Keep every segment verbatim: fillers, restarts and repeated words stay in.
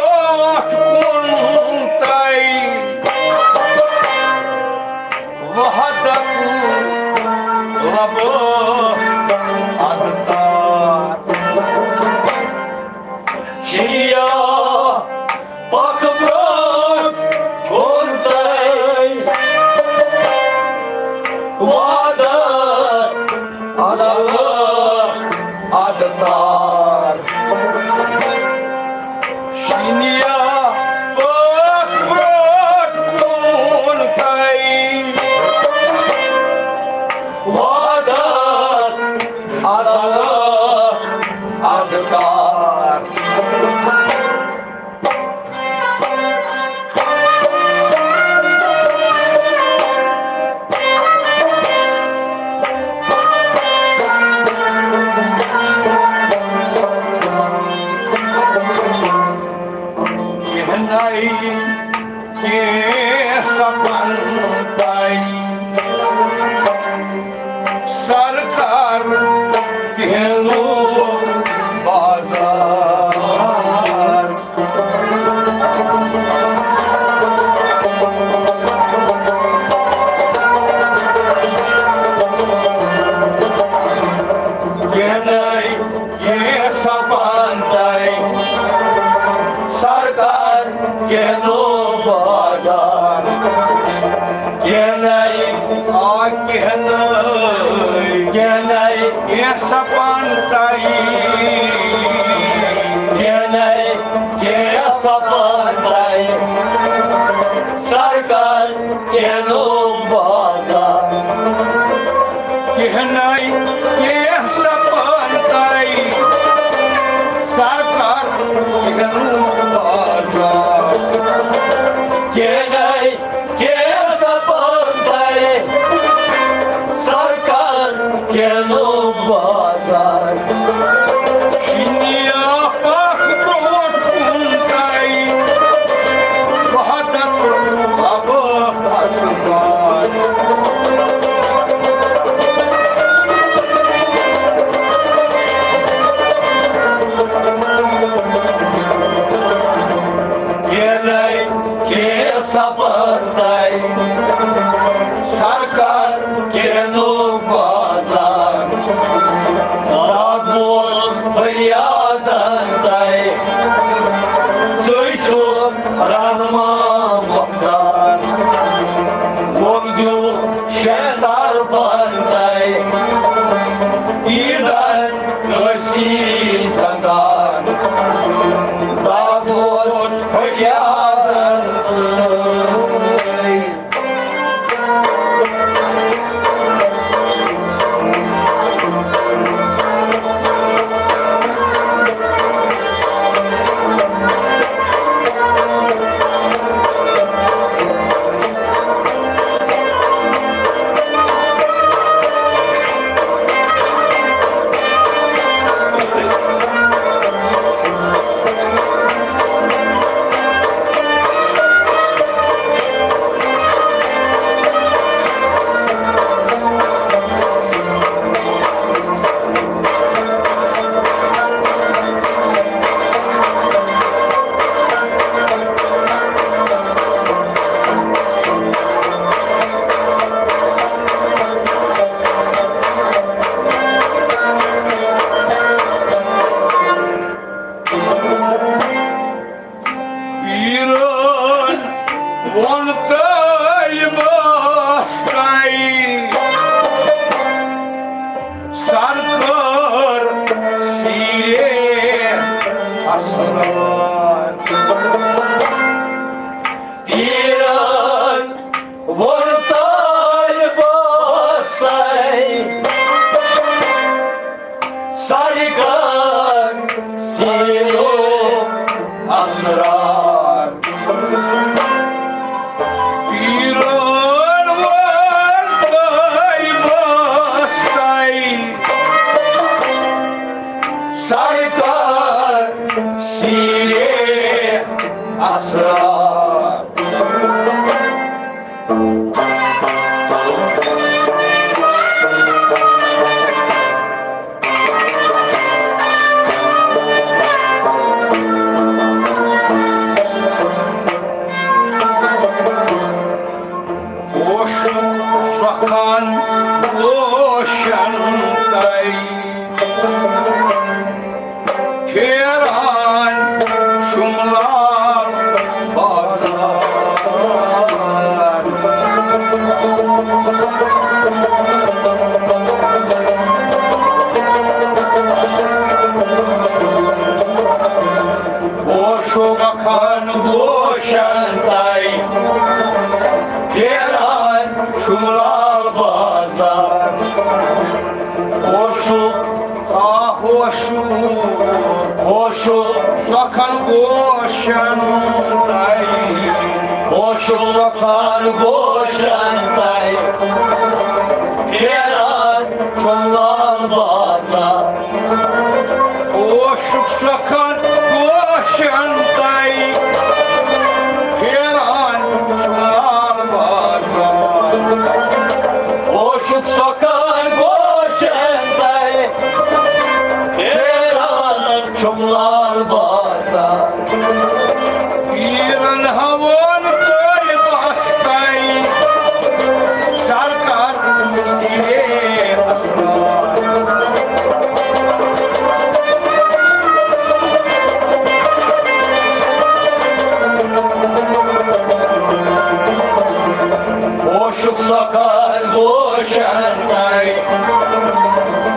برٛونٛٹھ کُن تَے وحدت لبہٕ اَدٕ تار۔ شِنیا پکھ برٛونٛٹھ کُن تَے وحدت اَدٕ تار۔ شِنیا پکھ برٛونٛٹھ کُن تَے وحدت اَدٕ تار۔ کینٛہہ نَے کینٛہہ سپن تَے سرکار کینٛہہ لوٗکھ بازار۔ کینٛہہ نَے کینٛہہ سپن تَے سرکار کینٛہہ لوٗکھ بازار۔ کینٛہہ نَے آ کینٛہہ نَے کینٛہہ نَے کینٛہہ سپن تَے کینٛہہ نَے کینٛہہ سپن تَے سرکار کینٛہہ لوٗکھ بازار۔ کینٛہہ نَے کینٛہہ سپن تَے سرکار کینٛہہ لوٗکھ بازار۔ کینٛہہ نَے کینٛہہ سپن تَے سرکار کینٛہہ لوٗکھ بازار۔ شِنیا پکھ برٛونٛٹھ کُن تَے وحدت لبہٕ اَدٕ تار۔ کینٛہہ نَے کینٛہہ سپن تَے سرکار کینٛہہ لوٗکھ بازار۔ داد بوز فریادن تَے ژٕے چھُکھ رہنما مختار۔ ووٚن دیُت شیطان پن تَے دیٖدن ٲسی زنگار۔ داد اوس فریادن تَے۔ پیٖرن ووٚن طٲلبس تَے، سر کٔر سیٖرے اسرار۔ پیٖرن ووٚن طٲلبس تَے، سر کٔر سیٖرو اسرار۔ پیٖرن ووٚن طٲلبس تَے، سر کٔر سیٖرے اسرار۔ سۄکھان گوشن تَے پھیران چھُ لال بازار۔ ہوشُک، آ ہوشُک، ہوشُک سۄکھان گوشن تَے، ہوشُک سۄکھان گوشن تَے پھیران چھُ لال بازار۔ ہوشُک سۄکھان گوشن تَے پھیران چھُ لال بازار۔ ہوشُک سۄکھان گوشن تَے پھیران چھُ لال بازار۔ پیرن ہاوان تۄہہِ بستَے سرکار سیرے استان۔ ہوشُک سۄکھان گوشن تَے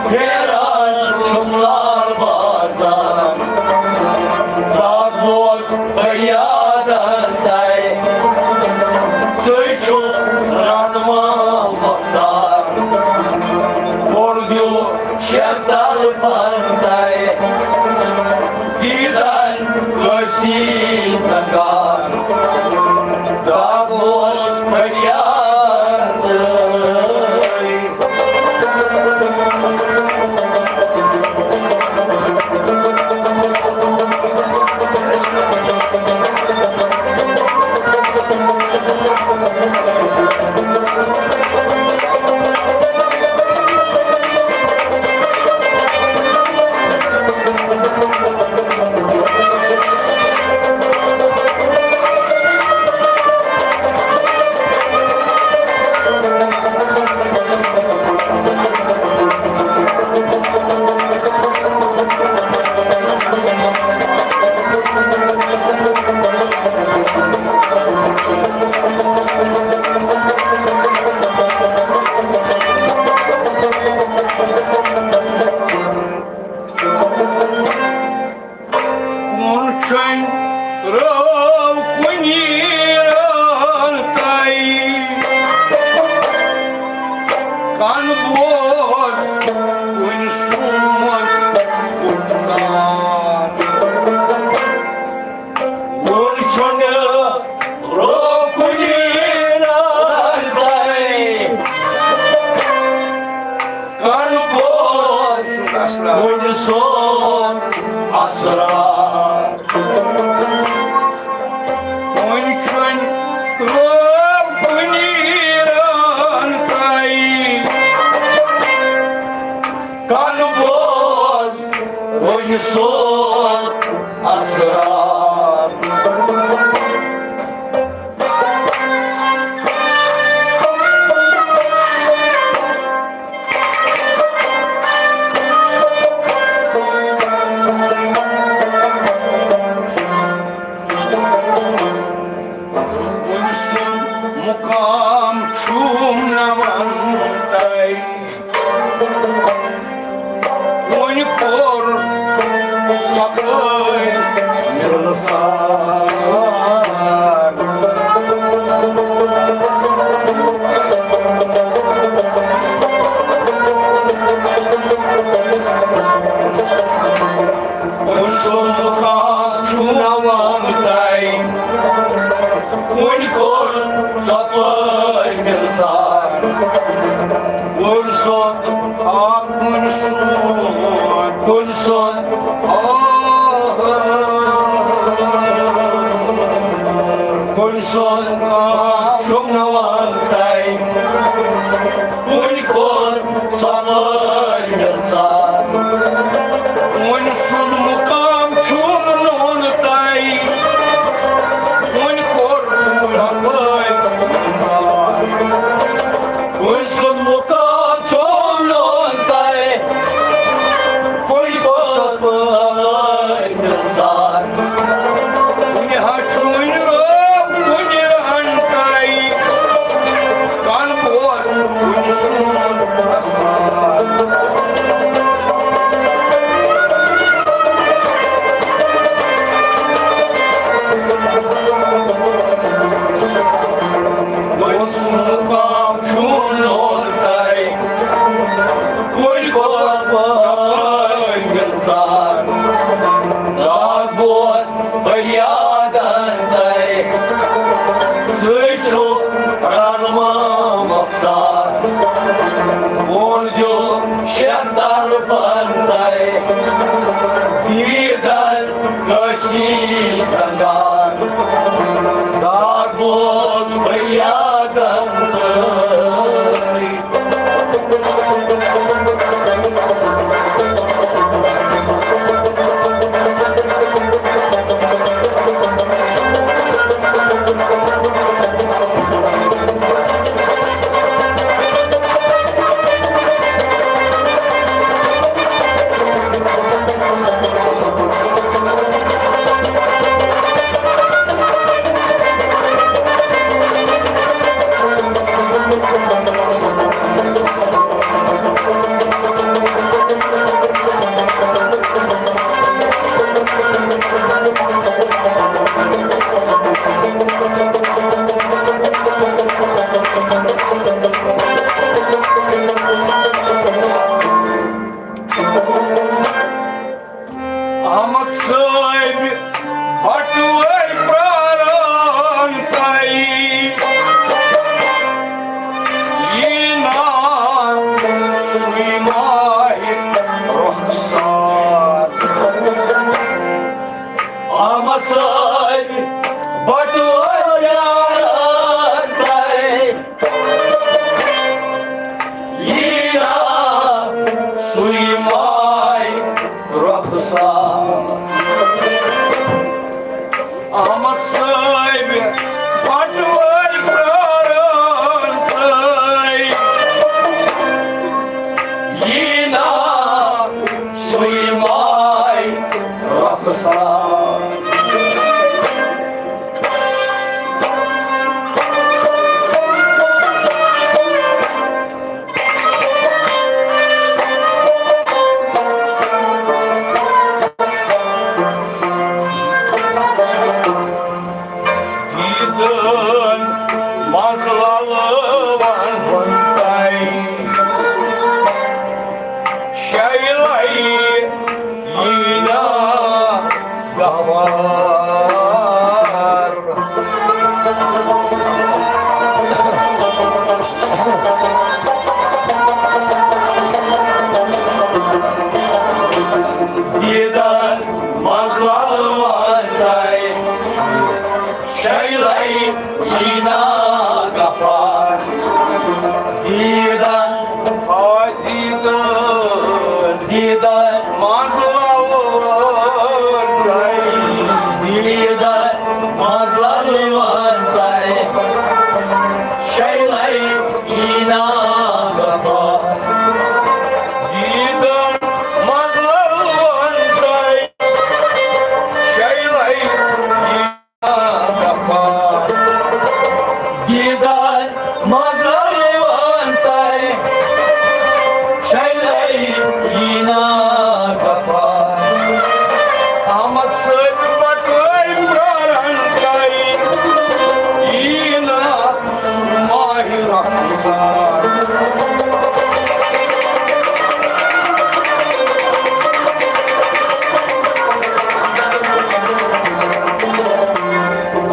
پھیران چھُم لال بازار۔ داد بوز فریادن تَے، ژٕے چھُکھ رہنما مختار۔ بوٚڑ دیو شیطان پنتَے، دیدن کٲسی زنگار۔ داد بوز فریاد۔ کُن چھُنۍ رٲو کُنی رٲن تَے، کَن بوز کُنہِ سون پُکار۔ کُن چھُنہٕ رٲو کُنی رٲن تَے، کَن بوز کُنہِ سون اسرار۔ وۄنۍ چھُنہٕ رٲو کُنی رٲن تَے، کَن بوز وۄنۍ سون اسرار۔ أمۍ سُنٛد مُقام چھُم نہٕ وَنتَے۔ وۄنۍ کوٚر ژۄپٲرۍ مِلہٕ سار۔ أمۍ سُنٛد مُقام چھُم نہٕ وَنتَے۔ وۄنۍ کوٚر ژۄپٲرۍ مِلہٕ سار۔ وۄنۍ سُنٛد آ کُن سون، کُن سون، آ، کُن سون آ چھُم نہٕ وَنتَے۔ کُن کوٚر ژۄپٲرۍ مِلہٕ سار۔ کُن سُنٛد مُقام چھُم نہٕ وَنتَے۔ کُن کوٚر ژۄپٲرۍ مِلہٕ سار۔ کُن سُنٛد مُقام چھُم نہٕ وَنتَے۔ کُن کوٚر ژۄپٲرۍ مِلہٕ سار۔ کُنہِ ہا چھُنہٕ رٲو کُنہِ رَنتَے۔ کَن بوز کُنہِ سُنٛد اسرار۔ ژٕ چھُکھ رنما مختار، ووٚن دیُن شیٚن طرفن تۄہہِ دیٖدن کٲشی زنگار۔ داغ اوس فریادن تہٕ احمد صٲبۍ بٹوٲرۍ پراران تۄہہِ۔ یی نا سُے ماہِ رخسار۔ احمد صٲبۍ بٹوٲرۍ پراران تۄہہِ۔ یی نا سُے ماے رۄخسار۔ احمد صٲبۍ بٹوٲرۍ پراران تۄہہِ۔ یی نا سُے ماے رۄخسار۔ دیٖدن منٛز لالہٕ وَن تۄہہِ۔ شیلے ییٖنا غفار۔ دیٖدن منٛز لالہٕ وَن تۄہہِ۔ شیلے ییٖنا غفار۔ دیٖدن، آ دیٖدن، دیٖدن منٛز لالہٕ وَن تۄہہِ۔ دیٖدن منٛز لالہٕ وَن تۄہہِ۔ شیلے ییٖنا غفار۔ دیٖدن منٛز لالہٕ وَن تۄہہِ۔ شیلے ییٖنا غفار۔ دیٖدن منٛز لالہٕ وَن تۄہہِ۔ شیلے ییٖنا غفار۔ احمد صٲبۍ بٹوٲرۍ پراران تۄہہِ۔ ییٖنا ماہِ رخسار۔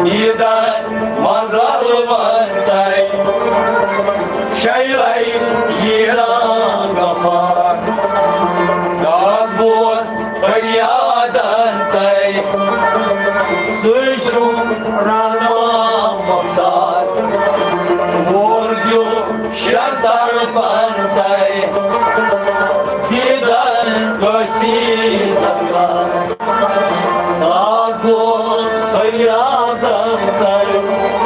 دیٖدن منٛز لالہٕ وَن تۄہہِ۔ شیلے ییٖنا غفار۔ داغ اوس فریادن تۄہہِ۔ سُے چھُ رنما مختار۔ ووٚن دیُن شیٚن طرفن تۄہہِ۔ دیٖدن کٲشی زنگار۔ داغ اوس فریادن تۄہہِ۔